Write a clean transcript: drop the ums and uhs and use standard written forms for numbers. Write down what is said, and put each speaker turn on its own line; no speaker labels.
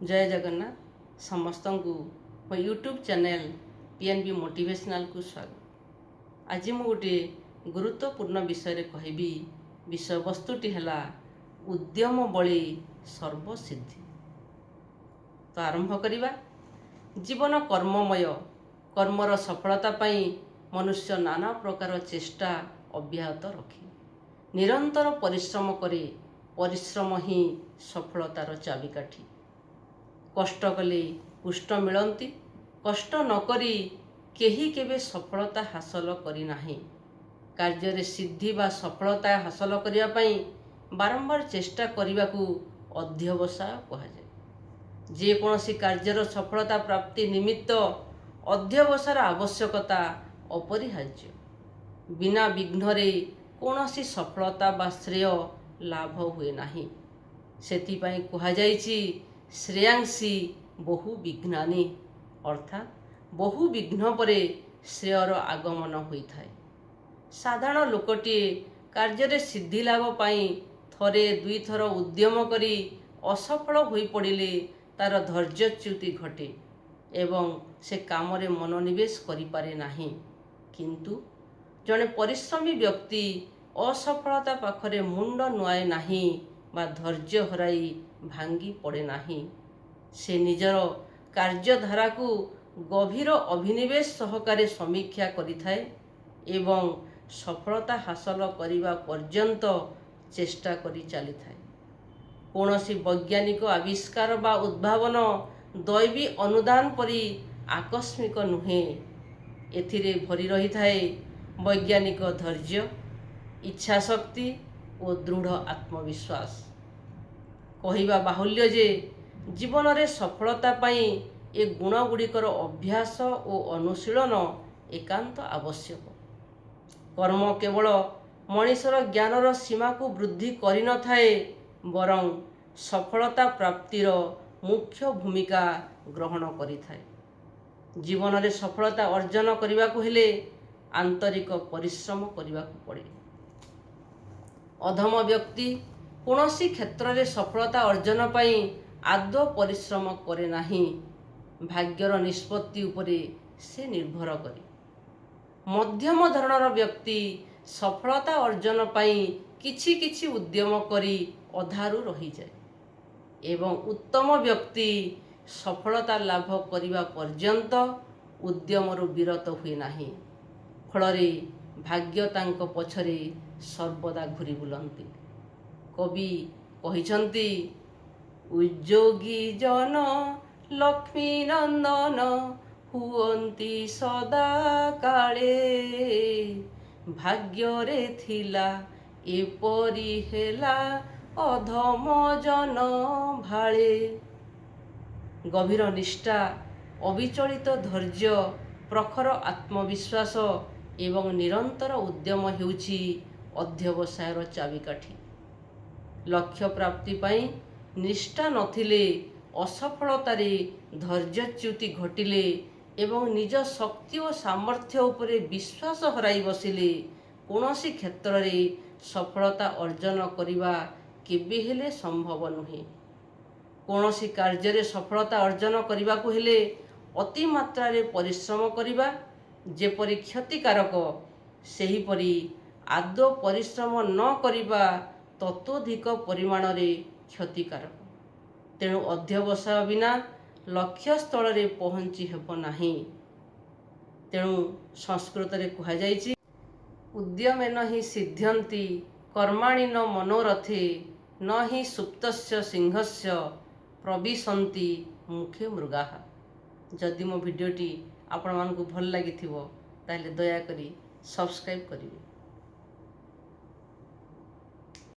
ଜୟ ଜଗନ୍ନାଥ। ସମସ୍ତଙ୍କୁ ମୋ YouTube channel PNB ମୋଟିଭେସନାଲ୍କୁ ସ୍ୱାଗତ। ଆଜି ମୁଁ ଗୋଟିଏ ଗୁରୁତ୍ୱପୂର୍ଣ୍ଣ ବିଷୟରେ କହିବି। ବିଷୟବସ୍ତୁଟି ହେଲା ଉଦ୍ୟମ ବଳେ ସର୍ବସିଦ୍ଧି। ତ ଆରମ୍ଭ କରିବା। ଜୀବନ କର୍ମମୟ। କର୍ମର ସଫଳତା ପାଇଁ ମନୁଷ୍ୟ ନାନା ପ୍ରକାର ଚେଷ୍ଟା ଅବ୍ୟାହତ ରଖେ, ନିରନ୍ତର ପରିଶ୍ରମ କରେ। ପରିଶ୍ରମ ହିଁ ସଫଳତାର ଚାବିକାଠି। କଷ୍ଟ କଲେ କୁଷ୍ଟ ମିଳନ୍ତି। କଷ୍ଟ ନ କରି କେହି କେବେ ସଫଳତା ହାସଲ କରିନାହିଁ। କାର୍ଯ୍ୟରେ ସିଦ୍ଧି ବା ସଫଳତା ହାସଲ କରିବା ପାଇଁ ବାରମ୍ବାର ଚେଷ୍ଟା କରିବାକୁ ଅଧ୍ୟବସାୟ କୁହାଯାଏ। ଯେକୌଣସି କାର୍ଯ୍ୟର ସଫଳତା ପ୍ରାପ୍ତି ନିମିତ୍ତ ଅଧ୍ୟବସାୟର ଆବଶ୍ୟକତା ଅପରିହାର୍ଯ୍ୟ। ବିନା ବିଘ୍ନରେ କୌଣସି ସଫଳତା ବା ଶ୍ରେୟ ଲାଭ ହୁଏ ନାହିଁ। ସେଥିପାଇଁ କୁହାଯାଇଛି, ଶ୍ରେୟାଂସି ବହୁ ବିଘ୍ନାନି, ଅର୍ଥାତ୍ ବହୁ ବିଘ୍ନ ପରେ ଶ୍ରେୟର ଆଗମନ ହୋଇଥାଏ। ସାଧାରଣ ଲୋକଟିଏ କାର୍ଯ୍ୟରେ ସିଦ୍ଧି ଲାଭ ପାଇଁ ଥରେ ଦୁଇଥର ଉଦ୍ୟମ କରି ଅସଫଳ ହୋଇପଡ଼ିଲେ ତାର ଧୈର୍ଯ୍ୟଚ୍ୟୁତି ଘଟେ ଏବଂ ସେ କାମରେ ମନୋନିବେଶ କରିପାରେ ନାହିଁ। କିନ୍ତୁ ଜଣେ ପରିଶ୍ରମୀ ବ୍ୟକ୍ତି ଅସଫଳତା ପାଖରେ ମୁଣ୍ଡ ନୁଆଏ ନାହିଁ ବା ଧୈର୍ଯ୍ୟ ହରାଇ ଭାଙ୍ଗି ପଡ଼େ ନାହିଁ। ସେ ନିଜର କାର୍ଯ୍ୟଧାରାକୁ ଗଭୀର ଅଭିନିବେଶ ସହକାରେ ସମୀକ୍ଷା କରିଥାଏ ଏବଂ ସଫଳତା ହାସଲ କରିବା ପର୍ଯ୍ୟନ୍ତ ଚେଷ୍ଟା କରି ଚାଲିଥାଏ। କୌଣସି ବୈଜ୍ଞାନିକ ଆବିଷ୍କାର ବା ଉଦ୍ଭାବନ ଦୈବୀ ଅନୁଦାନ ପରି ଆକସ୍ମିକ ନୁହେଁ। ଏଥିରେ ଭରି ରହିଥାଏ ବୈଜ୍ଞାନିକ ଧୈର୍ଯ୍ୟ, ଇଚ୍ଛାଶକ୍ତି ଓ ଦୃଢ଼ ଆତ୍ମବିଶ୍ୱାସ। କହିବା ବାହୁଲ୍ୟ ଯେ ଜୀବନରେ ସଫଳତା ପାଇଁ ଏ ଗୁଣଗୁଡ଼ିକର ଅଭ୍ୟାସ ଓ ଅନୁଶୀଳନ ଏକାନ୍ତ ଆବଶ୍ୟକ। କର୍ମ କେବଳ ମଣିଷର ଜ୍ଞାନର ସୀମାକୁ ବୃଦ୍ଧି କରିନଥାଏ, ବରଂ ସଫଳତା ପ୍ରାପ୍ତିର ମୁଖ୍ୟ ଭୂମିକା ଗ୍ରହଣ କରିଥାଏ। ଜୀବନରେ ସଫଳତା ଅର୍ଜନ କରିବାକୁ ହେଲେ ଆନ୍ତରିକ ପରିଶ୍ରମ କରିବାକୁ ପଡ଼େ। ଅଧମ ବ୍ୟକ୍ତି କୌଣସି କ୍ଷେତ୍ରରେ ସଫଳତା ଅର୍ଜନ ପାଇଁ ଆଦୌ ପରିଶ୍ରମ କରେ ନାହିଁ। ଭାଗ୍ୟର ନିଷ୍ପତ୍ତି ଉପରେ ସେ ନିର୍ଭର କରେ। ମଧ୍ୟମ ଧରଣର ବ୍ୟକ୍ତି ସଫଳତା ଅର୍ଜନ ପାଇଁ କିଛି କିଛି ଉଦ୍ୟମ କରି ଅଧାରୁ ରହିଯାଏ ଏବଂ ଉତ୍ତମ ବ୍ୟକ୍ତି ସଫଳତା ଲାଭ କରିବା ପର୍ଯ୍ୟନ୍ତ ଉଦ୍ୟମରୁ ବିରତ ହୁଏ ନାହିଁ। ଫଳରେ ଭାଗ୍ୟ ତାଙ୍କ ପଛରେ ସର୍ବଦା ଘୂରି ବୁଲନ୍ତି। କବି କହିଛନ୍ତି, ଉଦ୍ଯୋଗୀ ଜନ ଲକ୍ଷ୍ମୀ ନନ୍ଦନ ହୁଅନ୍ତି ସଦା କାଳେ, ଭାଗ୍ୟରେ ଥିଲା ଏପରି ହେଲା ଅଧମ ଜନ ଭାଳେ। ଗଭୀର ନିଷ୍ଠା, ଅବିଚଳିତ ଧୈର୍ଯ୍ୟ, ପ୍ରଖର ଆତ୍ମବିଶ୍ୱାସ ଏବଂ ନିରନ୍ତର ଉଦ୍ୟମ ହେଉଛି ଅଧ୍ୟବସାୟର ଚାବିକାଠି। ଲକ୍ଷ୍ୟ ପ୍ରାପ୍ତି ପାଇଁ ନିଷ୍ଠା ନଥିଲେ, ଅସଫଳତାରେ ଧୈର୍ଯ୍ୟଚ୍ୟୁତି ଘଟିଲେ ଏବଂ ନିଜ ଶକ୍ତି ଓ ସାମର୍ଥ୍ୟ ଉପରେ ବିଶ୍ୱାସ ହରାଇ ବସିଲେ କୌଣସି କ୍ଷେତ୍ରରେ ସଫଳତା ଅର୍ଜନ କରିବା କେବେ ହେଲେ ସମ୍ଭବ ନୁହେଁ। କୌଣସି କାର୍ଯ୍ୟରେ ସଫଳତା ଅର୍ଜନ କରିବାକୁ ହେଲେ ଅତିମାତ୍ରାରେ ପରିଶ୍ରମ କରିବା ଯେପରି କ୍ଷତିକାରକ, ସେହିପରି ଆଦୌ ପରିଶ୍ରମ ନ କରିବା ତତୋଧିକ ପରିମାଣରେ କ୍ଷତିକାରକ। ତେଣୁ ଅଧ୍ୟବସାୟ ବିନା ଲକ୍ଷ୍ୟସ୍ଥଳରେ ପହଞ୍ଚି ହେବ ନାହିଁ। ତେଣୁ ସଂସ୍କୃତରେ କୁହାଯାଇଛି, ଉଦ୍ୟମେନ ହି ସିଦ୍ଧ୍ୟନ୍ତି କର୍ମାଣି ନ ମନୋରଥେ, ନ ହି ସୁପ୍ତସ୍ୟ ସିଂହସ୍ୟ ପ୍ରବିଶନ୍ତି ମୁଖେ ମୃଗାଃ। ଯଦି ମୋ ଭିଡ଼ିଓଟି ଆପଣମାନଙ୍କୁ ଭଲ ଲାଗିଥିବ, ତାହେଲେ ଦୟାକରି ସବସ୍କ୍ରାଇବ୍ କରିବେ।